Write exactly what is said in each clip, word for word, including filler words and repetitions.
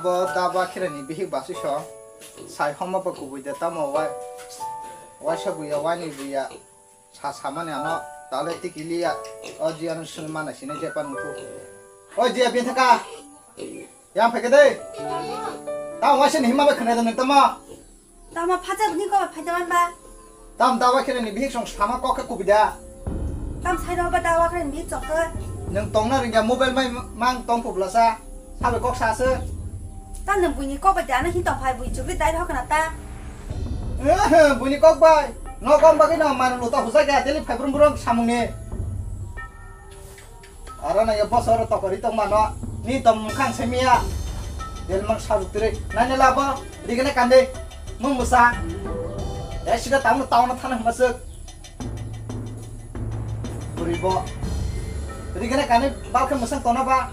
Bo da ba khirani bihik basi so. Sai homa ba kubui de tamo wai. Waisa buya, waini buya. Sa samani ano tale tikiliya. O jiya no sunu mana sini je pan mutu. O jiya bin thaka. Yang phai kede. Tamo waisa ni hima ba khana da nang tamo. Tamo phacha bini ko phai da man ba. Tam dawa khirani bihik song sama kok khe kubida. Tam sai ro ba dawa khirani bihik chok khe. Nang tongna ringya mobile mai mang tong phublasa. Sabe kok sa se. Tam nang buini kok ba dana hin tong phai bui chukri dai ro kana ta. Eh, buini kok bai. No kom bagwi no man luta husa ga deli phai brum brum samung ni. Aro na ya boss oro tokori tong mano. Ni tom khang semiya. Del mang sabuk tiri. Nani labo. Rigene kande. Mung musa. Ya sida tamu tauna thana masuk. Buribo. Rigene kande balke musang tona ba.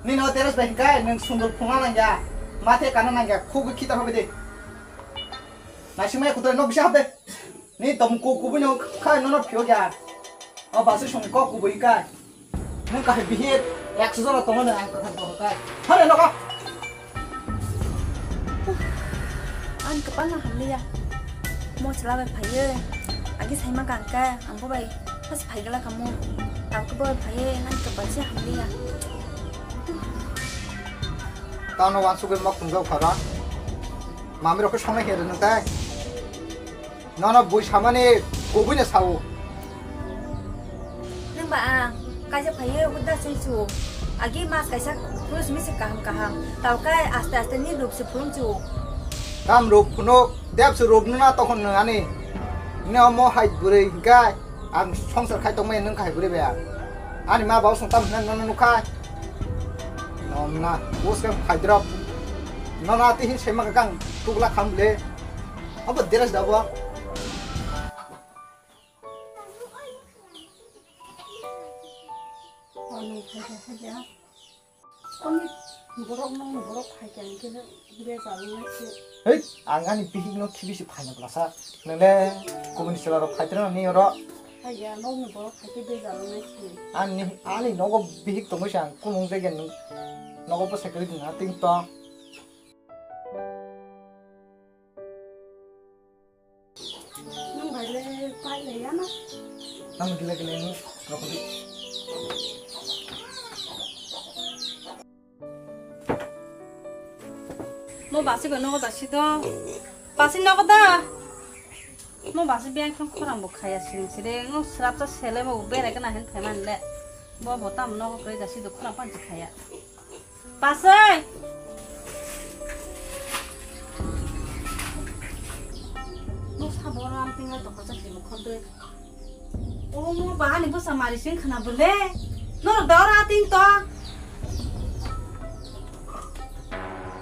Ni no teres bai kai nang sundul phunga nang ya. Mate kana nang ya. Khubu khita hobe de. Naisingmaya kutai no bisa habe. Ni tom ku kubui no khai no no phio ya. O basu song ko kubui kai. Nang kahai bihir, ekso jora tongo nang ang kathar ko kai. Hare no ko. Ang kapal na hamliya. Mo chela bai phaiye. Agi saima kangka, ang bo bai. Pas phai gala kamu. Tau ko bai phaiye, nang kapal se hamliya. Tano wansugwi mok tungjak phara. Mami rok khe songna khe rwnang tai. Nono bui samani kubui no sao. Nang ba ang kaisa phaiye huda sui su. Agi mas kaisa khurus misi kaham kaham. Tau kai aste aste ni rup se phulung chu. Tam rup phunuk, dep se rup nuna tokhon nung ani. Ni omo hai bwrwi hingkai. Ang songsar khai tongmani nwng kahai bwrwi bai ang. Ani ma baba song tam hinai nono nukha. Nomna, bos khe phaidrop. Nono ati hin sema kang tukla kham le. Abo dress da bo. Oni phaida phaida. Oni borok no borok phai khe hingke bejal wngya se. Hei, ang ani bihik no khibi se phaina blasa. Nang le kubuni chwla rok phai tongna ni oro. Haiya, nokni borok phai khe bejal wngya se. Ani, ani nogo bihik tongwi se ang kumung jagya nwng nogo bwsai kwrwi nwng ha ting tong. Nwng bai le pai le ya na? Tamo gila gila ni rokodi. Mo basi go nogo dasi do. Basi nogo da. Mo basi biyang thang khorang bo khaya sing sire. Ngo srap ta sele mo berai kana hen phai man le. Bo bo tam nogo kre dasi do khorang pan khaya. Pasai. Bwsa bo ram tinga tongkha chakri bo khondoi. O mo bahani bwsa mari sing khna bole. Nor dora ting to.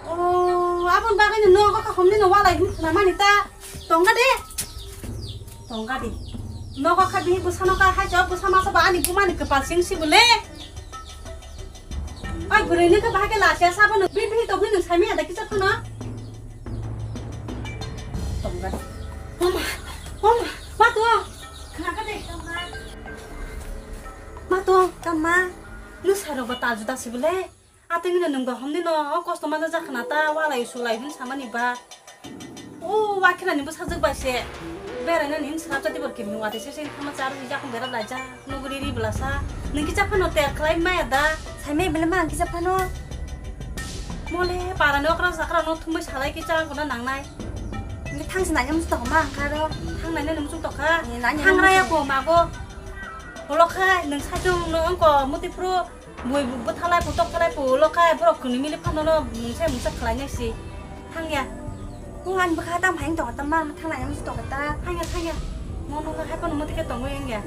O abon bagani no ka homni no wala hin khna mani ta. Tongga de. Tongga de. Nogo kha bihi bwsano ka hai chok bwsa masa ba ani bumani kwpal sing si bole. Oi bwrwi ni khe bahai khe lachiya sabo no bihi to bini sami ada kisa khano. Tongga de. Mama, mama, ma to. Khna ka de. Ma to, tama. Lu saro ba ta juda si bole. Atwngwino nwng ba homni no o kosto manjak jak khna ta walai sulai hwn samani ba. O wakhirani bwsajwk bai se berainani hwn srapjak tei bo kemni watwi se se thangma charo hwnwi yakung berai laijak nuguri ri bwlasa. Nwng kisa phano ter khlai maya da? Saimai belai ma ang kisa phano. Mole parani okra sakra no thumbai salai kisa ang kono nangnai. Nge thangsi nanya musu tokma ang kharo. Thangnai nani musu tokha. Nanya musu. Thangraya ko mago. Holo khai nwng sajung no angko muti phuru. Bui bwthalai putok thalai pulo khai borok kwnwi mili phano no mungsa mungsa khlai nai si. Thangya. Hung ani bwkha tam haing tongo tam ma thang nai musu tongo ta. Thangya thangya. Mono no hai phano muti khe tongo yang ya.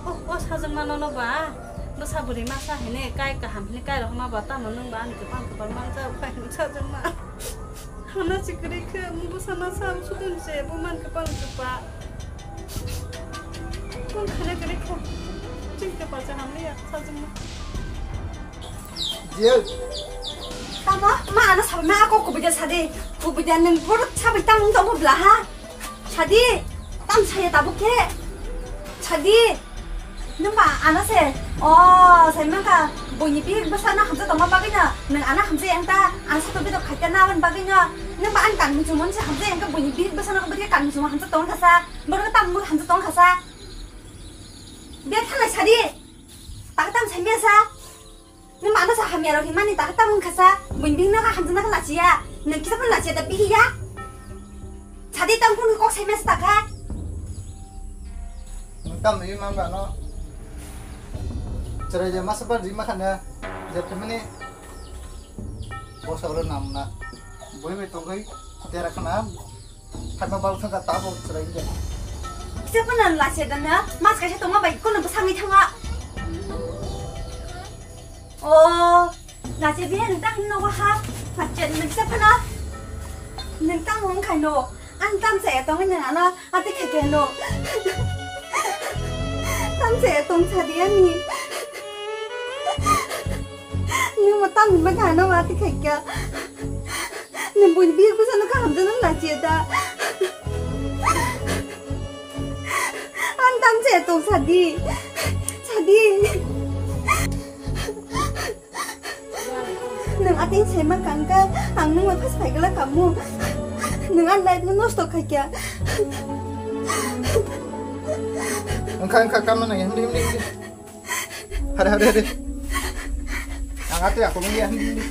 Oh oh sajwk ma nono ba. Bwsa bwrwi masa hene kai kaham hene kai rohma ba tamo nwng ba ani kwpang kwpal mangsa bai sajwk ma. Hana sikri khe mugo sana sam sudun se bo man kwpang kwpa. Kun khana kwrwi kha. Ching kwpa cha hamliya sajwk ma. Jil. Tamo ma ano sabai ma ako kubida sadi. Kubida nung borok sabai tamo tamo bla ha. Sadi. Tam saya tabuk khe. Sadi. Nwng ba ano se, o, sai mangka, buini bihik bwsano hamjak tongma bagwino, nwng ano hamjak yang ta, ang sato bidok khaikha na aboni bagwino, nwng ba ani kanmung chumung se hamjak yang kha buini bihik bwsano bwdhe kanmung chumung hamjak tong kha sa, borok tamo hamjak tong kha sa. Bia thalai sadi, tak tam sai mia sa. Nwng mano sa hamya rok himani tak tam wngkha sa, buini bihik no hamjak na kha lachiya, nwng kisa phano lachiya da bihiya. Sadi tang phone kok sai mesa takha. Nwng tam ri man ba no. Chwrai je masa ba ri ma khana. Je family. Bosa ro nam na. Boi me tongoi dera khana. Khana bal thangka tabo chwrai je. Kisa phano lachiya da na. Mas kaisa tongma bai kono bwsangwi thangwa. O, lachiya biya nwng tak nogo ha. Lachiya nwng kisa phano. Nwng tamo wngkha no. Ang tamsa ya tongwi nwng ano ati khaikhe no. Tamsa ya tong sadi ani. Nwng mo tamni bagwi ano ati khaikhe. Nwng buini bihik bwsano kaham jano lachiya da. Ang tamsa ya tong sadi. Sadi. Nwng ating sema kangka, ang nwng bai phas phaigala kamu. Nwng ang life no nosto khaikya. Wngkha, wngkha, kamna nang, hindi, hindi, hindi. Hari, hari, hari. Ang ate ako, hindi, hindi, hindi.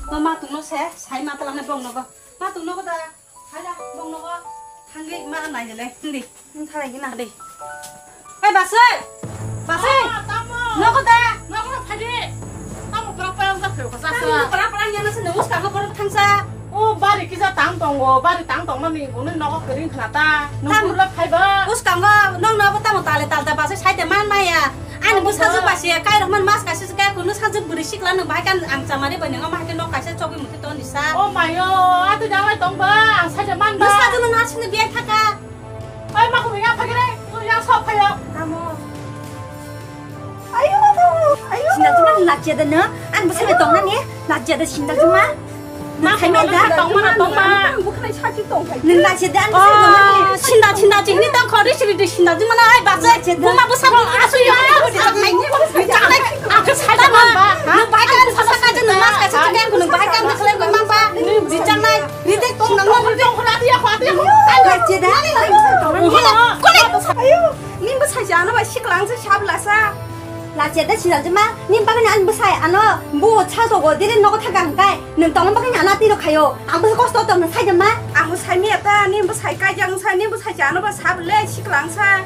Mama, tungno se, sai mata lang na bong nogo. Ma, tungno ko da. Haida, bong nogo thangwi ma naijale, hindi. Nwng thalai gina. Hindi. Oi, Basai! Basai! Ah, tamo! Nogo da! Nogo phadi! Tamo pura pura wngkha phai ko sasa. Tamo pura pura wngya nasa nung uskango borok thangsa. O, bari kisa tang tongo, bari tang tongmani buni nogo kwrwng khna ta. Nung tam-, burla phaiba. Uskango nong nobo tamo tale talta Basai saite man maya. Ani bwsajwk bai se kairokmani mas kaisa se kaya kunu sajwk bwrwi sikla nwng bahai khe ang chamari bai nang ma hai khe nok kaisa chogwi muti toni sa. O mayo, ato janglai tong ba, ang saja man ba. Bwsajwk no narsini biyang thaka. Oi ma kunu yang phagire, tu yang sok phayo. Tamo. Ayo, ayo. Sinda juma lachiya da na, ang bwsajwk tong nani, lachiya da sinda juma. Ma khai ma da tong ma tong ma. Bwkhwnai sachi tong khai. Nwng lachiya da ani bwsajwk tong nani. Oh, sinda sinda chini tong khori siri de sinda juma na ai bachai. Buma bwsa bo asu ya. Chaknai. Chaknai. Aku saja man ba. Nwng bahai kan sa sa ka nwng mas ka sa ka nwng bahai kan khlai ma ba. Di chaknai. Ride tong nang tong khna dia kha dia. Lachiya da. Kole. Ayo. Nim bwsai jano ba siklang sa sab lasa. Lachiya da sinda juma, nim bagani ani bwsai ano bu cha jogo dire nogo thaga hwnkhe, nwng tongma bagani ano tiro khayo. Ang bwsa kosto tong nwng saida ma. Ang bo sai miya ta, nim bwsai kaijak wngsa, nim bwsai cha ano ba sab le siklang sa.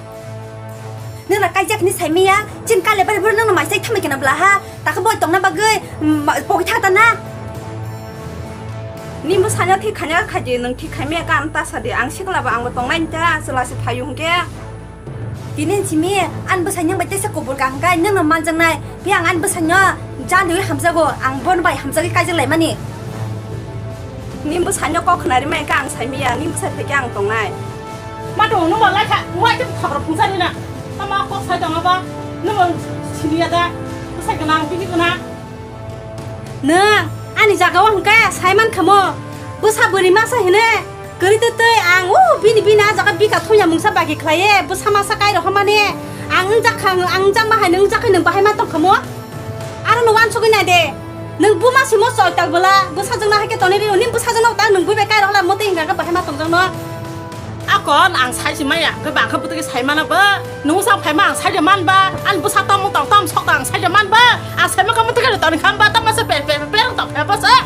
Nwng na kaijak ni sai miya, chin kale bari bari nwng na mai sai thamai kena bla ha. Taka boi tongna bagwi, mm, ma-, pogwi thang ta na. Nim bwsai no thik khanya khaidi, nwng thik khai miya ka ano ta sadi, ang sikla ba ang bo tongnai ta, chwla se phayu hwnkhe. Tini simi ani bwsai nwng bai teisa kubur kaham khe nwng no manjaknai. Phiya ang ani bwsai no janiwi hamjago, ang bono bai hamjagwi kaijak laimani. Ni bwsai no kok khna rimai khe ang sai miya, ni bwsai phai khe ang tongnai. Ma tongo nwng ba lai kha, nwng ai khe thapra phungsa rina. Tamo kok sai tongo ba, nwng siniya da, bwsai gwnang, bini gwnang. Nwng ani jaga o hwnkhe sai man khamo, bwsa bwrwi masa hine kwrwi twi twi ang o bini bini a jaga bika thungya mungsa bagi khlaiye, bwsa masa kai rohormani ang wngjak kha, ang wngjak ma hai nwng wngjak khe nwng bahai ma tong khamo? Aro no wansugwi nai de, nwng buma simo choi tal bwla, bwsajwk no hai khe tonwi rio, nini bwsajwk no ta nwng bui bai kai rohorla motwi hinka khe bahai ma tongjak no. Akon ang sai se maya, hwnkhe ba ang khe bwtwi khe sai mana bo. Nwng sa phai ma ang sai de man ba. Ani bwsa tamo tong tam sok ta ang sai de man ba. Ang sai ma kamo twi khe toni kham ba, tamo se per per per tong khe ba se.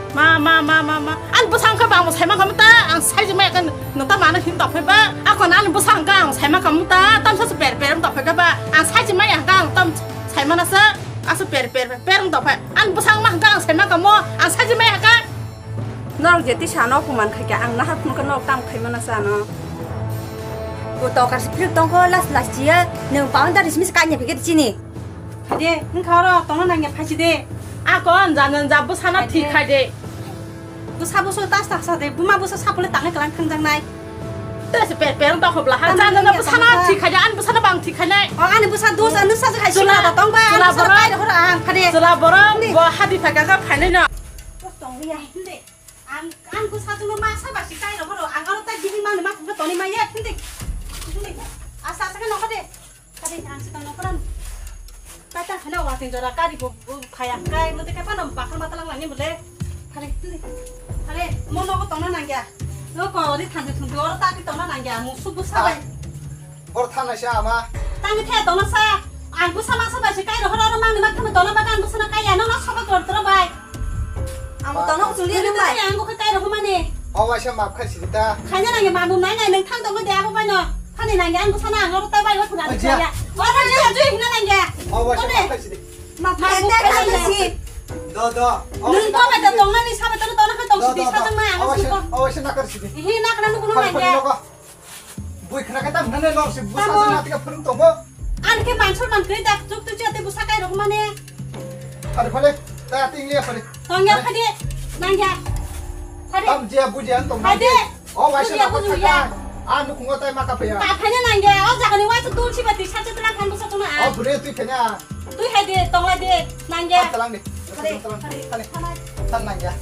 Ma, ma, ma, ma, ma. Ani bwsa ang khe ba ang sai ma kamo ta, ang sai de maya khe nwng ta mano hin tong phai ba. Akon ani bwsa ang khe ang sai ma kamo ta, tam sa se per per tong phai khe ba. Ang sai de maya khe ang tam sai mana se. Asa per per per tong phai. Ani bwsa ang ma khe ang sai ma kamo, ang sai de maya khe. Norok je tisa ano opuman khai khe ang nahar phunukhe norok tamo khai mano sa ano. Bo tokar se phil tongkho las las chiya nwng pawan dari simi se kanya phikhe chini. Phai de, wngkha oro tongna nangya phai si de. Akon jana ja bwsana thik khai de. Bwsa bwsa tas tas sa de, buma bwsa sapole tangai kalang thangjaknai. Tese per per tong khobla ha. Jana ja bwsana thik khai de, ani bwsana bang thik khai nai. O ani bwsa dos anu sa khai sila da tong ba, ani bwsa kai da hora ang phai de. Chwla borok bo hadi phai kha phai nai no. Tong ya hinde. Ang, ang bwsajwkno ma saba si kai rohoro, ang aro tai bini mangni ma thangkhe tonwi manya, hindi, hindi. Asa asa khe nokha de. Kari ang sita nokha ran. Kai ta khana wa tin jora kari bo bo phaya. Kai mo te kai pano bakal mata lang lani bole. Kari tu. Kari mo nogo tongna nangya. Noko ri thang thung oro ta ki tongna nangya. Musu bu sabai. Bor thana sa ama. Tang the tongna sa. Ang bu sama sabai se kai ro horo ro mangni mak thama tongna bagan bu sana kai ya no no soba kor tro bai. Ang tono chuli nung bai. Ang ko kai rok mani. O waisa map khai sidi ta. Khaina nangya mamu nai nai nung thang tongo de abo bai no. Thani nangya ang ko sana ang oro ta bai o thuna. Aja. O thani aja hina nangya. O waisa map khai sidi. Map khai ta khai si. Do do. Nung ko bai ta tong nani sabai tono tono khan tong sidi sa tong nai ang ko. O waisa nakar sidi. Hi nakar nung ko nangya. Bui khna khe tam nane lor si busa na tika phung tongo. An khe man sor man kri dak tuk tuk chate busa kai rok mane. Phare phare ta ting le phare. Tong ya phade. Nang ya. Phade. Tam je buji an tong. Phade. O waisa na buji ya. An nukhungo tai ma ka phaya. Ka phane nang ya. O jagani waisa dul si bati sa chatra khan busa tong na. O bure tui phane. Tui hai de tong la de. Nang ya. Talang de. Phade. Talang. Tan nang ya.